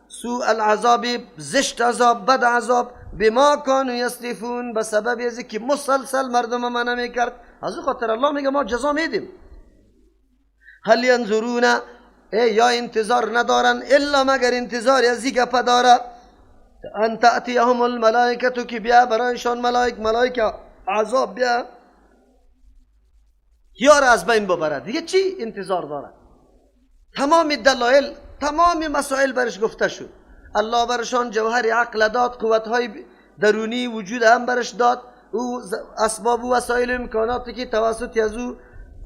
سوء العذاب، زشت عذاب، بد عذاب، بما كانوا یصدفون، به سبب از که مسلسل مردم منع میکرد. از او خاطر الله میگه ما جزا میدیم. هل ینظرون، ای یا انتظار ندارن، الا مگر انتظار از این گپه داره، ان تأتیهم الملائکة، که بیا برایشان ملائک، ملائک عذاب بیا یا را از بین ببرد. دیگه چی انتظار داره؟ تمام دلایل، تمام مسائل برش گفته شد. الله برشان جوهر عقل داد، قوتهای درونی وجود هم برش داد، او اسباب و وسایل امکاناتی که توسط از او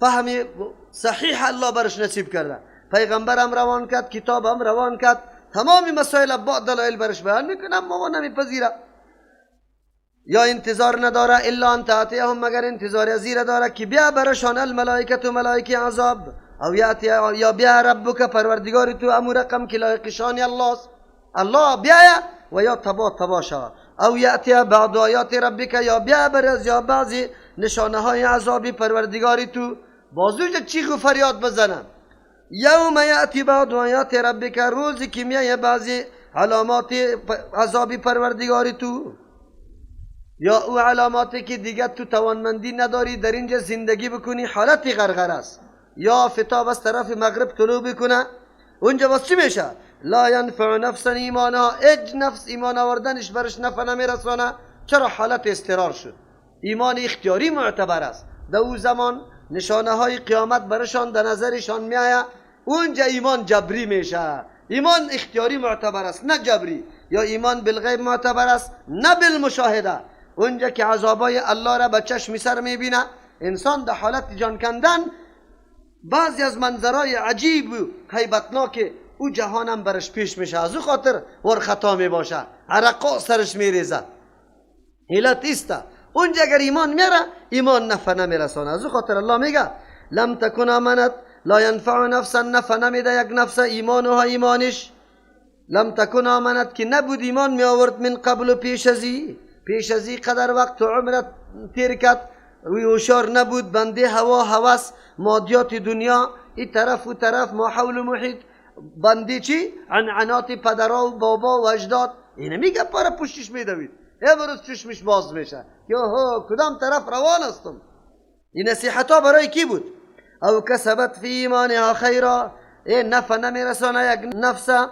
فهم صحیح الله برش نصیب کرده، پیغمبر هم روان کرد، کتاب هم روان کرد، تمام مسائل با دلایل برش بیان میکنه، اما نمیپذیره. یا انتظار نداره الا ان تأتیهم، مگر انتظار از زیر داره که بیا برشان الملائکة و ملائکه عذاب، او یاتی یا بیا ربک پروردگار تو، امو رقم که لایق شان الله است، الله بیا و یا تبا تبا شود، او یاتی بعض آیات ربک، یا بیا برز یا بعضی نشانه های عذابی پروردگار تو. بازوج چیغ و فریاد بزنم. یوم یاتی بعض آیات ربک، روزی که میایه بعضی علامات عذابی پروردگار تو، یا او علاماتی که دیگه تو توانمندی نداری در اینجا زندگی بکنی، حالت غرغر است، یا آفتاب از طرف مغرب طلوع بکنه، اونجا باز چی میشه؟ لا ینفع نفسا ایمانها، اج نفس ایمان آوردنش برش نفع نمیرسانه. چرا؟ حالت اضطرار شد. ایمان اختیاری معتبر است. در او زمان نشانه های قیامت برشان در نظرشان میآید، اونجا ایمان جبری میشه. ایمان اختیاری معتبر است نه جبری، یا ایمان بالغیب معتبر است نه بالمشاهده. اونجا که عذابای الله را به چشم سر میبینه انسان، در حالت جان کندن بعضی از منظرهای عجیب و هیبتناک او جهانم برش پیش میشه، از او خاطر ور خطا میباشه، عرقا سرش میریزه، علت ایسته. اونجا اگر ایمان میره ایمان نفع نمیرسانه. از او خاطر الله میگه لم تکن آمنت لا ینفع نفسا، نفع نمیده یک نفس ایمانها ایمانش، لم تکن آمنت که نبود ایمان می آورد، من قبل پیش ازی، پیش ازی قدر وقت و عمرت تیر کرد روی هوشیار نبود، بنده هوا هوس مادیات دنیا، این طرف و طرف ما حول و محیط، بنده چی؟ عنعنات پدرا و بابا و اجداد، اینه میگه پاره پشتش میدوید، امروز چشمش باز میشه که اوه کدام طرف روان هستم. این نصیحت ها برای کی بود؟ او کسبت فی ایمانها خیرا، ای نفع نمیرسانه یک نفسه،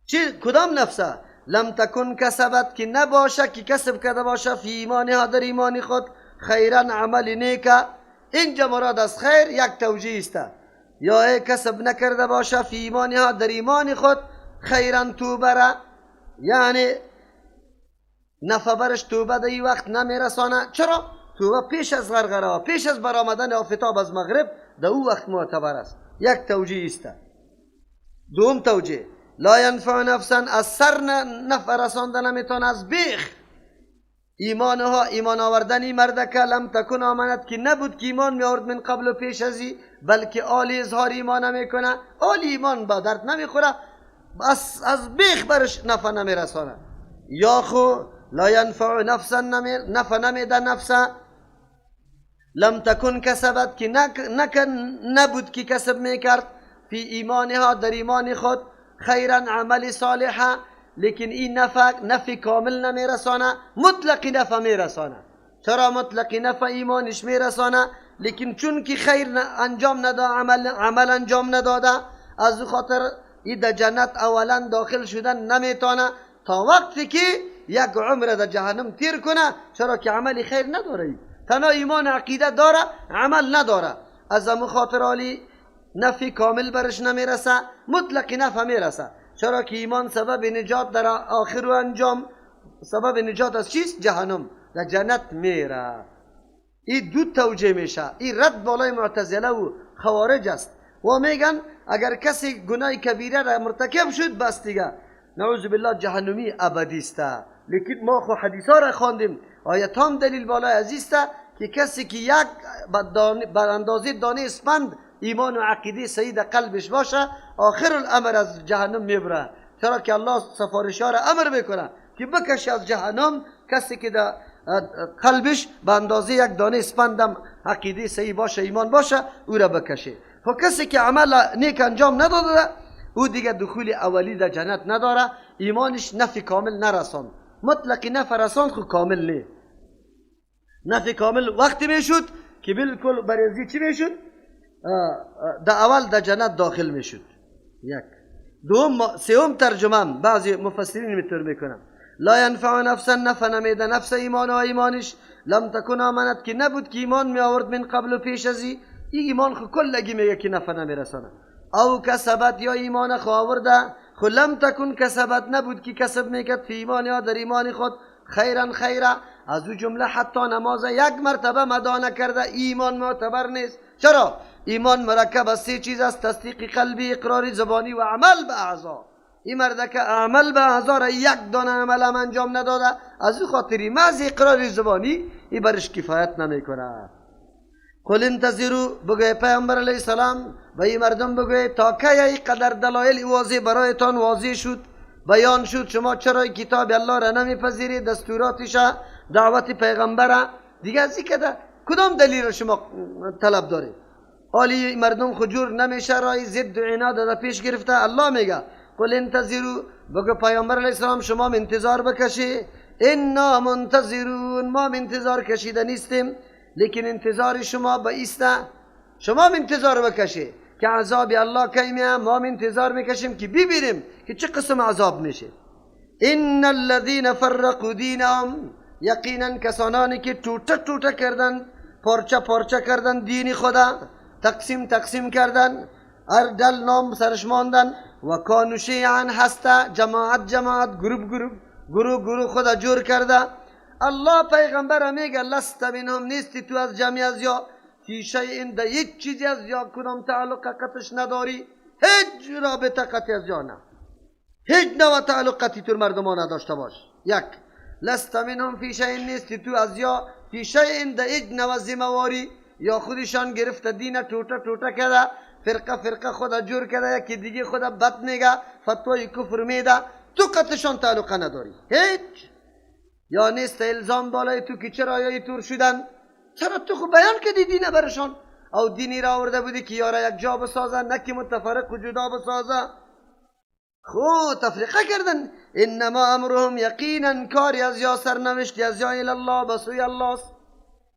چی؟ کدام نفسه؟ لم تکن کسبت که نباشه که کسب کرده باشه، فی ایمانها در ایمان خود، خیرا عمل نیکه. اینجا مراد از خیر یک توجیه است، یا ای کسب نکرده باشه فی ایمانها در ایمان خود خیرا توبه را، یعنی نفع برش توبه در این وقت نمیرسانه. چرا؟ توبه پیش از غرغره، پیش از برآمدن آفتاب از مغرب در او وقت معتبر است. یک توجیه است. دوم توجیه لا ینفع نفسا، از سر نفع رسانده نمیتونه، از بیخ ایمانها ایمان آوردن مردکه لم تکن آمنت که نبود که ایمان می آورد من قبل و پیش ازی، بلکه آلی اظهار ایمان نمیکنه، آلی ایمان با درد نمیخوره، از بیخ برش نفع نمیرسانه. یا خو لا ینفع نفسا نفع نمیده نفسا لم تکن کسبت که نبود که کسب میکرد، فی ایمانها در ایمان خود، خیرا عمل صالحا، لیکن این نفع کامل نمیرسانه، مطلق نفع میرسانه. چرا مطلق نفع ایمانش میرسانه؟ لیکن چون که خیر انجام نداده، عمل انجام نداده، از او خاطر ای در جنت اولا داخل شدن نمیتونه تا وقتی که یک عمر در جهنم تیر کنه. چرا که عمل خیر نداره، تنها ایمان عقیده داره، عمل نداره. از امو خاطر عالی نفع کامل برش نمیرسه، مطلق نفع میرسه. چرا که ایمان سبب نجات در آخر و انجام، سبب نجات از چیست؟ جهنم، در جنت میره. این دو توجیه میشه. این رد بالای معتزله و خوارج است و میگن اگر کسی گناه کبیره را مرتکب شد بس دیگه نعوذ بالله جهنمی ابدی است. لیکن ما خو حدیث ها را خواندیم، آیت هم دلیل بالای عزیز است که کسی که یک بر اندازه دانه اسپند ایمان و عقیده صحیح در قلبش باشه، آخر الامر از جهنم میبره. چرا که الله سفارش ها را امر میکنه که بکشه از جهنم کسی که در قلبش به اندازه یک دانه اسپندم عقیده صحیح باشه، ایمان باشه، او را بکشه. خب کسی که عمل نیک انجام نداده، او دیگه دخول اولی در جنت نداره، ایمانش نفی کامل نرسان. مطلقی نفع رسان خو کامل نه. نفی کامل وقتی میشد که بالکل برزی چی میشد؟ در اول در جنت داخل میشد. یک دوم سوم ترجمه بعضی مفسرین میتور میکنن لا ینفع نفسا نفع نمیده نفس ایمان و ایمانش لم تکن آمنت که نبود که ایمان می آورد من قبل و پیش از این ایمان خو کلگی میگه که نفع نمیرسانه. او کسبت یا ایمان خو آورده خو لم تکن کسبت نبود که کسب میکرد فی ایمان یا در ایمان خود خیرا خیرا، از او جمله حتی نماز یک مرتبه مدا نکرده ایمان معتبر نیست. چرا؟ ایمان مرکب از سه چیز است: تصدیق قلبی، اقرار زبانی و عمل به اعضا. این مرد که عمل به اعضا را یک دانه عمل هم انجام نداده، از او خاطری محض اقرار زبانی ای برش کفایت نمیکنه. قل انتظروا، بگوی پیامبر علیه السلام و این مردم بگوی تا کی ای قدر دلایل واضح برایتان واضح شد، بیان شد، شما چرا کتاب الله را نمیپذیرید، دستوراتش، دعوت پیغمبر، دیگه از این کدام دلیل را شما طلب دارید؟ حالی مردم خجور نمیشه، رای ضد و عناد را پیش گرفته. الله میگه قل انتظروا، بگو پیامبر علیه السلام شما انتظار بکشی، انا منتظرون، ما انتظار کشیده نیستیم، لیکن انتظار شما بایسته، شما انتظار بکشی که عذاب الله کی میه، ما انتظار میکشیم که ببینیم که چه قسم عذاب میشه. ان الذين فرقوا دینهم، یقینا کسانانی که توته توته کردن، پارچه پارچه کردن دین خدا، تقسیم تقسیم کردن، هر دل نام سرش ماندن، و کانوا شیعا هسته، جماعت جماعت، گروپ گروپ، گروه گروه خدا جور کرده. الله پیغمبر میگه لست منهم، نیستی تو از جمعی از یا فی شیء، در هیچ چیزی از یا کدام تعلق قطش نداری، هیچ رابطه قطعی از یا نه، هیچ نوع تعلق قطعی تو مردمان نداشته باش. یک لست منهم فی شیء، نیستی تو از یا فی شیء، در هیچ نوع ذمه‌واری، یا خودشان گرفته دین توته توته کرده، فرقه فرقه خدا جور کرده، یکی دیگه خدا بد میگه، فتوای کفر میده، تو قطعشان تعلق نداری هیچ. یا نیست الزام بالای تو که چرا یا تور شدن، چرا تو خب بیان کردی دینه برشان، او دینی را آورده بودی که یارا یک جا بسازن، نه که متفرق و جدا بسازه، خو تفریقه کردن. انما امرهم، یقینا کاری از یا سرنوشتی از یا الی الله، بسوی الله است.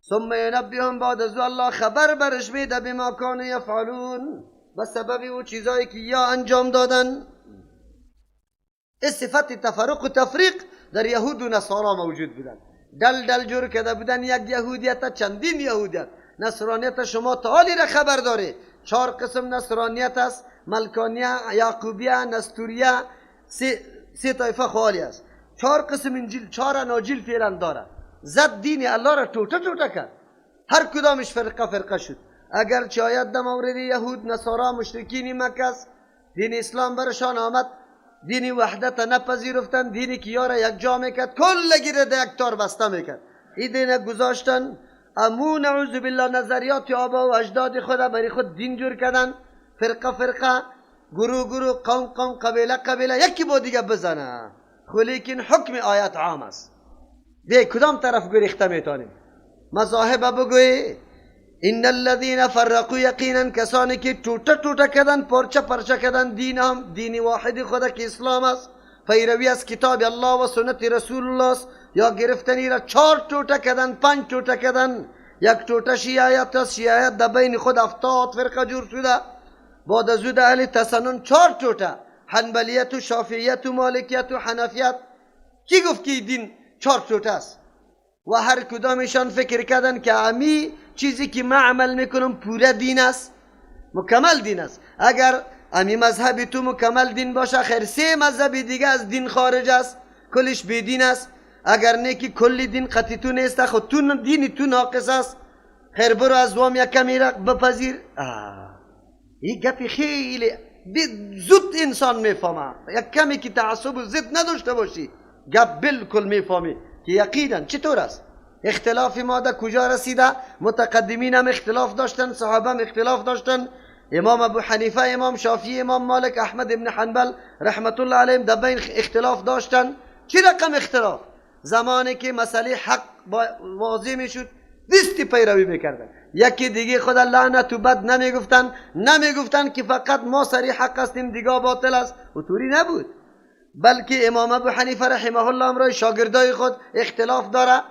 ثم ینبئهم، بعد از الله خبر برش میده بما کانوا یفعلون، به سبب او چیزایی که یا انجام دادن. صفت تفرق و تفریق در یهود و نصارا موجود بودن، دل دل جور کرده بودن، یک یهودیت چندین یهودیت. نصرانیت شما تعالی را خبر داره، 4 قسم نصرانیت است: ملکانیه، یعقوبیه، نستوریه، سه طایفه خوالی است. 4 قسم انجیل، 4 اناجیل فعلا داره. زد دین الله را توته توته کرد، هر کدامش فرقه فرقه شد. اگر چه آیت در مورد یهود، نصارا، مشرکین مکه است، دین اسلام برشان آمد، دین وحدت نپذیرفتن، دینی که یارا یک جا میکرد، کل گیره در یک تار بسته میکرد، این دین گذاشتن. امو نعوذ بالله نظریات آبا و اجداد خود برای خود دین جور کردن، فرقه فرقه، گروه گروه، قوم قوم، قبیله قبیله، یکی با دیگه بزنه. خو لیکن حکم آیت عام است، به کدام طرف گریخته میتونیم؟ مذاهب بگوی ان الذين فرقوا، یقینا کسانی که توته توته کردن، پارچه پارچه کردن دین هم، دین واحد خدا که اسلام است، پیروی از کتاب الله و سنت رسول الله است، یا گرفتنی را 4 توته کردن، 5 توته کردن، یک توته شیعیت است، شیعیت در بین خود 70 فرقه جور شده. بعد از او در اهل تسنن 4 توته، حنبلیت و شافعیت و مالکیت و حنفیت. کی گفت که دین 4 توته است؟ و هر کدامشان فکر کردن که امی چیزی که من عمل میکنم پوره دین است، مکمل دین است. اگر امی مذهب تو مکمل دین باشه، خیر 3 مذهب دیگه از دین خارج است، کلش بی دین است. اگر نه که کل دین قطعی تو نیست، خود تو دین تو ناقص است، خیر برو از وام یک کمی را بپذیر. این گپی خیلی زود انسان میفهمه، یک کمی که تعصب و ضد نداشته باشی، گپ بالکل میفهمی که یقینا چطور است. اختلاف ما در کجا رسیده؟ متقدمین هم اختلاف داشتن، صحابه هم اختلاف داشتن، امام ابو حنیفه، امام شافعی، امام مالک، احمد ابن حنبل رحمت الله علیهم در بین اختلاف داشتن. چه رقم اختلاف؟ زمانی که مسئله حق واضح میشد، دستی پیروی میکردن. یکی دیگه خدا لعنت و بد نمیگفتن، نمیگفتن که فقط ما سری حق هستیم دیگه باطل است، و طوری نبود. بلکه امام ابو حنیفه رحمه الله امرای شاگردای خود اختلاف داره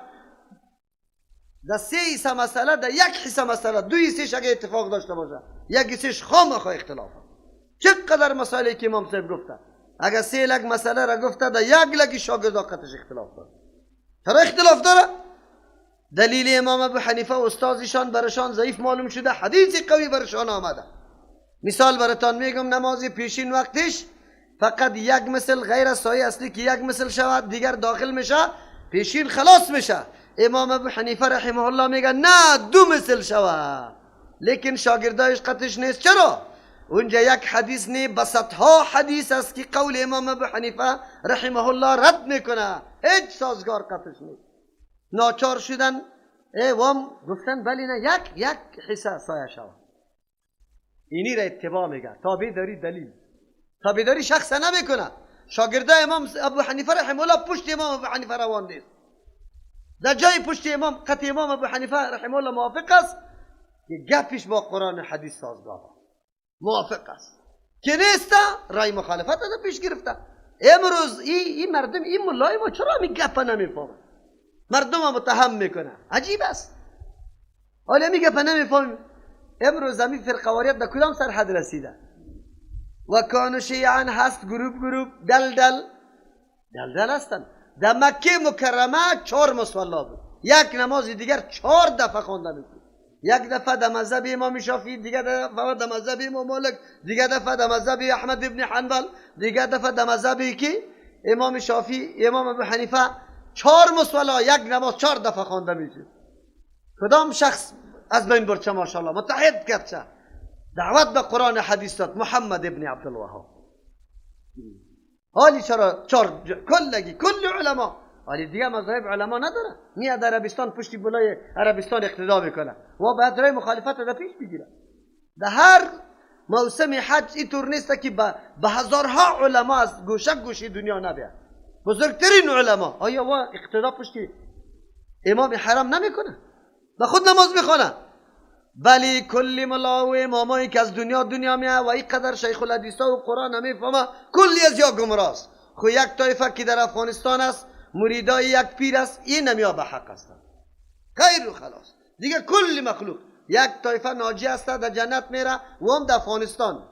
در سه حصه مسئله، در یک حصه مسئله دو حصهش اگه اتفاق داشته باشه، یک حصهش خامخا اختلاف. چقدر مسائلی که امام صاحب گفته، اگه 3 لک مسئله را گفته در 1 لک شاگردا قطعش اختلاف داره. چرا اختلاف داره؟ دلیل امام ابو حنیفه استادشان برشان ضعیف معلوم شده، حدیث قوی برشان آمده. مثال براتان میگم، نماز پیشین وقتش فقط یک مثل غیر از سایه اصلی که یک مثل شود دیگر داخل میشه، پیشین خلاص میشه. امام ابو حنیفه رحمه الله میگه نه، 2 مثل شود، لیکن شاگردایش قطعش نیست. چرا؟ اونجا یک حدیث نی، بسطها حدیث است که قول امام ابو حنیفه رحمه الله رد میکنه، هیچ سازگار قطعش نیست. ناچار شدن وام گفتن بلی نه، یک حصه سایه شود. اینی را اتباع میگه، تابع داری دلیل، تابع داری شخص نمیکنه. شاگرده امام ابو حنیفه رحمه الله پشت امام ابو حنیفه روان نیست، در جای پشت امام قطع امام ابو حنیفه رحمه الله موافق است که گپش با قرآن حدیث سازگار موافق است، که نیست رای مخالفت را پیش گرفته. امروز این مردم، این ملای ما چرا می گپ نمیفهمن؟ مردم هم متهم میکنه، عجیب است. حالا می گپ نمیفهمیم. امروز همین فرقه واریت در کدام سرحد رسیده؟ و کانو شیعان هست، گروپ گروپ، دل دل دل دل هستن. در مکه مکرمه 4 مصلی بود، یک نماز دیگر 4 دفعه خوانده میشد. یک دفعه در مذهب امام شافعی، دیگر دفعه در مذهب امام مالک، دیگر دفعه در مذهب احمد ابن حنبل، دیگر دفعه در مذهب کی امام شافعی، امام ابو حنیفه. 4 مصلی، یک نماز 4 دفعه خوانده میشد. کدام شخص از بین برد؟ ماشاءالله متحد کرد، چه دعوت به قرآن حدیث داد محمد ابن عبدالوهاب. حالی چرا 4 کلگی کل علما، حالی دیگه مذاهب علما نداره، میاد عربستان پشتی بلای عربستان اقتدا میکنه و باید رای مخالفت را پیش بگیره. در هر موسم حج اینطور نیست که به هزارها علما از گوشه گوشه دنیا نبیاد، بزرگترین علما آیا و اقتدا پشتی امام حرم نمیکنه، به خود نماز میخونه؟ بلی کلی ملا و امامایی که از دنیا میه و اینقدر شیخ الحدیث و قرآن نمیفهمه، کلی از یا گمراه. خو یک طایفه که در افغانستان است، مریدای یک پیر است، این نمیا به حق هستند، خیر و خلاص دیگه کل مخلوق. یک طایفه ناجی است در جنت میره و هم در افغانستان،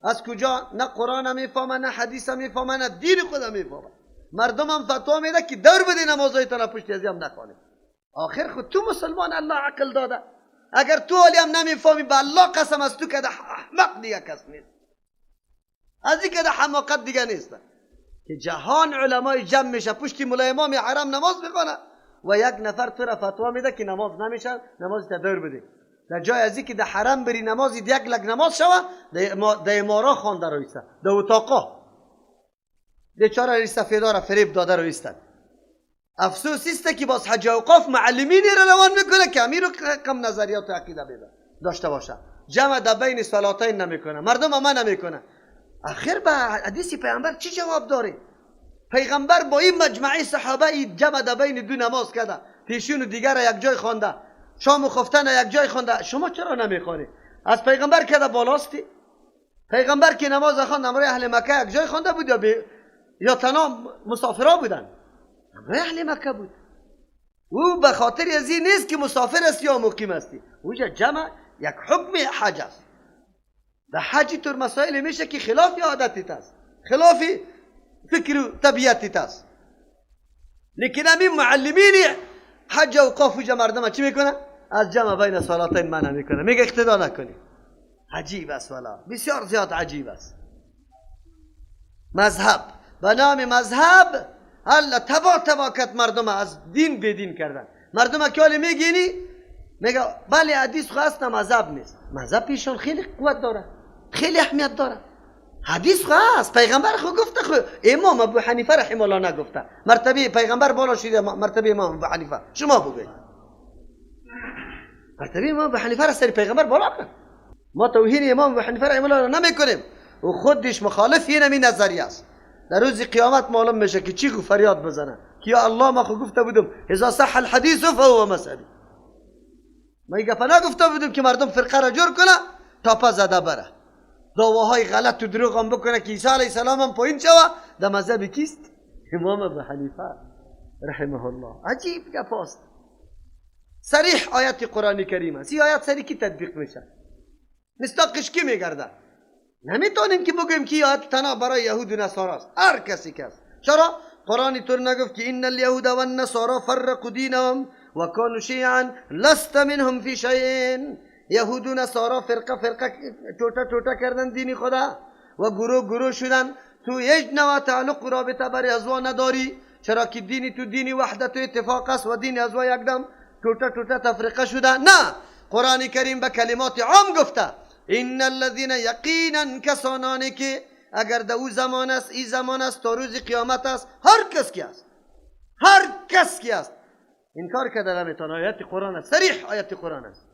از کجا؟ نه قرآن میفهمه، نه حدیث میفهمه، نه دین خود میفهمه. مردم هم فتوا میده که دور بده نمازایتان پشت از هم نخوانید. آخر خود تو مسلمان الله عقل داده، اگر تو حالی هم نمیفهمی به الله قسم از تو که احمق دیگه کس نیست، از این که حماقت دیگه نیست که جهان علمای جمع میشه پشتی ملا امام حرم نماز میخونه و یک نفر تو را فتوا میده که نماز نمیشه، نماز تدور بده. در جای از که در حرم بری نماز یک لک نماز شوه، در امارا خوانده رویسته، در اتاقا بیچاره ریس سفیدا را فریب داده رویستن. افسوس است که باز حج اوقاف معلمین را روان میکنه که امیر کم نظریات و عقیده بده داشته باشه، جمع در بین صلاتین نمیکنه، مردم اما نمیکنه. آخر به حدیث پیامبر چی جواب داره؟ پیغمبر با این مجمعه صحابه این جمع در بین دو نماز کرده، پیشین و دیگر را یک جای خوانده، شام و خفتن یک جای خوانده، شما چرا نمیخوانی؟ از پیغمبر کرده بالاستی؟ پیغمبر که نماز خواند امرای اهل مکه یک جای خوانده بود یا تنها مسافرا بودن؟ امرای اهل مکه بود. او به خاطر از این نیست که مسافر است یا مقیم استی، اونجا جمع یک حکم حج است. در حج طور مسائل میشه که خلاف عادتت است، خلاف فکر و طبیعتت است. لیکن همین معلمین حج و اوقاف و مردم چی میکنه؟ از جمع بین صلاتین منع میکنه، میگه اقتدا نکنی. عجیب است والا، بسیار زیاد عجیب است. مذهب به نام مذهب الله تبا تباکت مردم از دین به دین کردن. مردم که حالی میگینی میگه بله حدیث خو اصلا مذهب نیست. مذهب پیشان خیلی قوت داره، خیلی اهمیت داره. حدیث خو هست، پیغمبر خو گفته، خو امام ابو حنیفه رحمه الله نگفته. مرتبه پیغمبر بالا شده، مرتبه امام ابو حنیفه شما بگوید مرتبه امام ابو حنیفه را سر پیغمبر بالا کرد. ما توهین امام ابو حنیفه رحمه الله نمیکنیم و خودش مخالف این همین نظریه است. در روز قیامت معلوم میشه که چی فریاد بزنه که یا الله ما خو گفته بودم اذا صح الحدیث فهو مذهبی. ما این گپا نگفته بودم که مردم فرقه را جور کنه تاپا زده بره، دعواهای غلط و دروغ هم بکنه که عیسی علیه السلام هم پایین شوه. در مذهب کیست؟ امام ابو حنیفه رحمه الله. عجیب گپاست. صریح آیت قرآن کریم است. این آیت سری کی تطبیق میشه؟ مصداقش کی میگرده؟ نمیتونیم که بگوییم که آیت تنها برای یهود و نصارا است. هر کسی که است. چرا؟ قرآن طور نگفت که ان الیهود و النصارا فرقوا دینهم و کانوا شیعا لست منهم فی شیء. یهود و نصارا فرقه فرقه ټوټه ټوټه کردن دین خدا و گروه گروه شدن. تو هیچ نوع تعلق و رابطه برای ازوا نداری، چرا که دینی تو دینی وحدت و اتفاق است و دین ازوا یکدم ټوټه ټوټه تفرقه شده. نه، قرآن کریم به کلمات عام گفته ان الذين یقینا کسانانی که اگر در او زمان است، این زمان است، تا روز قیامت است، هر کس کی است، هر کس کی است، انکار کرده نمیتونه. آیت قرآن است، صریح آیت قرآن است.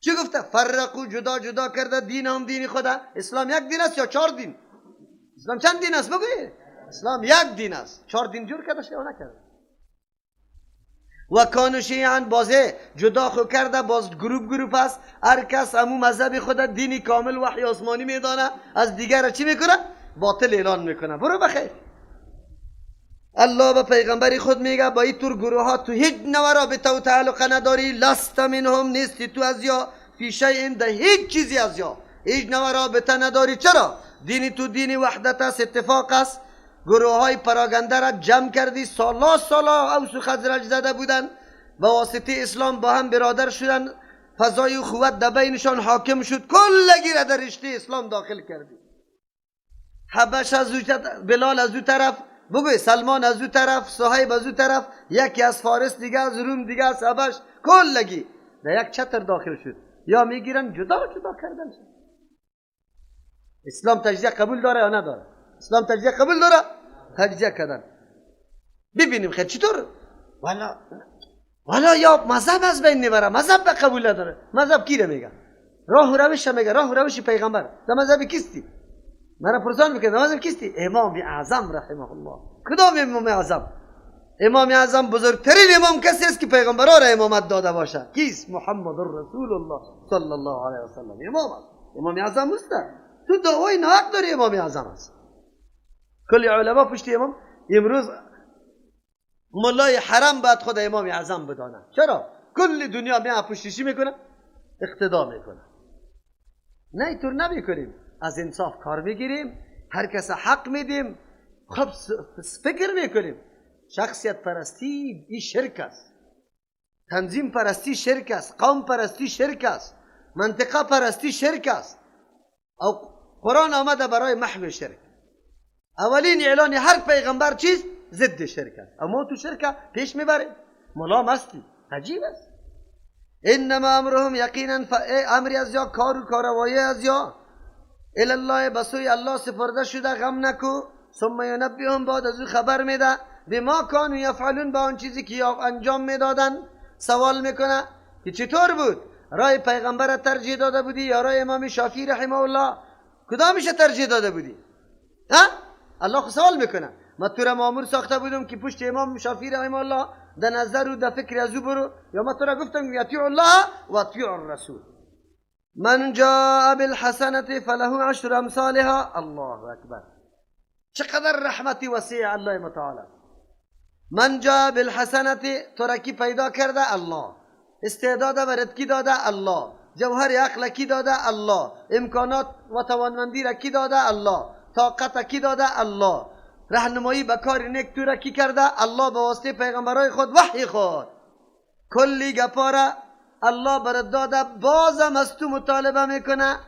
چی گفته؟ فرقو، جدا جدا کرده دین هم دین خدا. اسلام یک دین است یا چهار دین؟ اسلام چند دین است؟ بگوی. اسلام یک دین است. چهار دین جور کرده یا نکرده؟ و کانوا شیعا، بازه جدا خو کرده، باز گروپ گروپ است. هر کس امو مذهب خود دینی کامل وحی آسمانی میدانه، از دیگر چی میکنه؟ باطل اعلان میکنه. برو بخیر. الله به پیغمبر خود میگه با این طور گروه ها تو هیچ نوع رابطه و تعلق نداری. لست منهم، نیستی تو از یا، فی شیء، در هیچ چیزی از یا هیچ نوع رابطه نداری. چرا؟ دینی تو دینی وحدت است، اتفاق است. گروه های پراگنده را جمع کردی، سالا سالا اوس و خزرج زده بودن، با واسطه اسلام با هم برادر شدن، فضای اخوت در بینشان حاکم شد، کلگی را در رشته اسلام داخل کردی. حبش از او، بلال از او طرف، بگوی سلمان از او طرف، صهیب از او طرف، یکی از فارس، دیگه از روم، دیگه از حبش، کلگی در یک چتر داخل شد. یا میگیرن جدا جدا کردن شد. اسلام تجزیه قبول داره یا نداره؟ اسلام تجزیه قبول داره؟ تجزیه کردن. ببینیم خیر چطور؟ والا یا مذهب از بین نبره، مذهب به قبول نداره. مذهب کی رو میگه؟ راه و روش میگه، راه و روش پیغمبر. در مذهب کیستی؟ مرا پرسان میکنه در مذهب کیستی؟ امام اعظم رحمه الله. کدام امام اعظم؟ امام اعظم بزرگترین امام کسی است که پیغمبرها را امامت داده باشه. کیست؟ محمد رسول الله صلی الله علیه و سلم. امام است. امام اعظم است. تو دعوای ناحق داری، امام اعظم است. کل علما پشت امام. امروز ملای حرم باید خود امام اعظم بدانه. چرا؟ کل دنیا می پشتشی میکنه، اقتدا میکنه. نه اینطور نمیکنیم. از انصاف کار میگیریم، هر کس حق میدیم. خب فکر میکنیم. شخصیت پرستی این شرک است، تنظیم پرستی شرک است، قوم پرستی شرک است، منطقه پرستی شرک است. او قرآن آمده برای محو شرک. اولین اعلان هر پیغمبر چیز ضد شرک است. اما تو شرک پیش میبره، ملام هستی. عجیب است. انما امرهم یقینا، امری از یا کار و کاروایی از یا الله، بسوی الله سپرده شده، غم نکو. ثم ینبئهم، بعد از او خبر میده، بما کانوا یفعلون، با آن چیزی که انجام میدادن. سوال میکنه که چطور بود؟ رای پیغمبر ترجیح داده بودی یا رای امام شافعی رحمه الله؟ کدامش ترجیح داده بودی؟ ها؟ الله خو سوال میکنه. ما تو را مامور ساخته بودم که پشت امام شافعی رحمه الله در نظر و در فکر از او برو، یا ما تو را گفتم یطیع الله و اطیع الرسول. من جاء بالحسنة فله عشر امثالها. الله اکبر، چقدر رحمتی وسیع الله متعال. من جاء بالحسنة، تو را کی پیدا کرده؟ الله. استعداد برات کی داده؟ الله. جوهر عقل کی داده؟ الله. امکانات و توانمندی را کی داده؟ الله. طاقت کی داده؟ الله. راهنمایی به کار نیک تو را کی کرده؟ الله، به واسطه پیغمبرای خود، وحی خود. کلی گپارا الله برات داده، بازم از تو مطالبه میکنه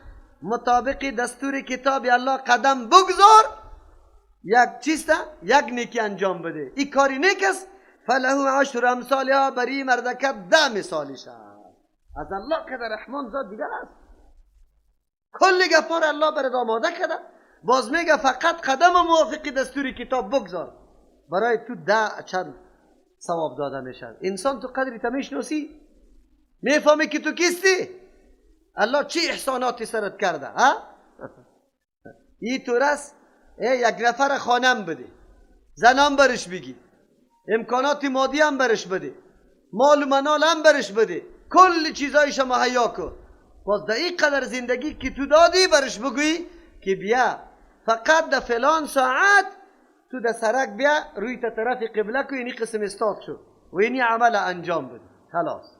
مطابق دستور کتاب الله قدم بگذار، یک چیست، یک نیکی انجام بده. این کاری نیک است، فله عشر امثالها، بری مردکت 10 مثالش. از الله که در رحمان ذات دیگر است. کل گپار الله برات آماده کرده، باز میگه فقط قدم موافق دستور کتاب بگذار، برای تو 10 چند ثواب داده میشن. انسان تو قدری تا میشناسی، میفهمی که تو کیستی، الله چی احساناتی سرت کرده. ها؟ این طور است. یک نفر خانم بده، زنم برش بگی، امکانات مادی هم برش بده، مال و منال هم برش بده، کل چیزایش مهیا کو. باز در این قدر زندگی که تو دادی برش بگویی که بیا فقط در فلان ساعت تو در سرک بیا روی تا طرف قبله کو، اینی قسم استاد شد و اینی عمل انجام بده. خلاص.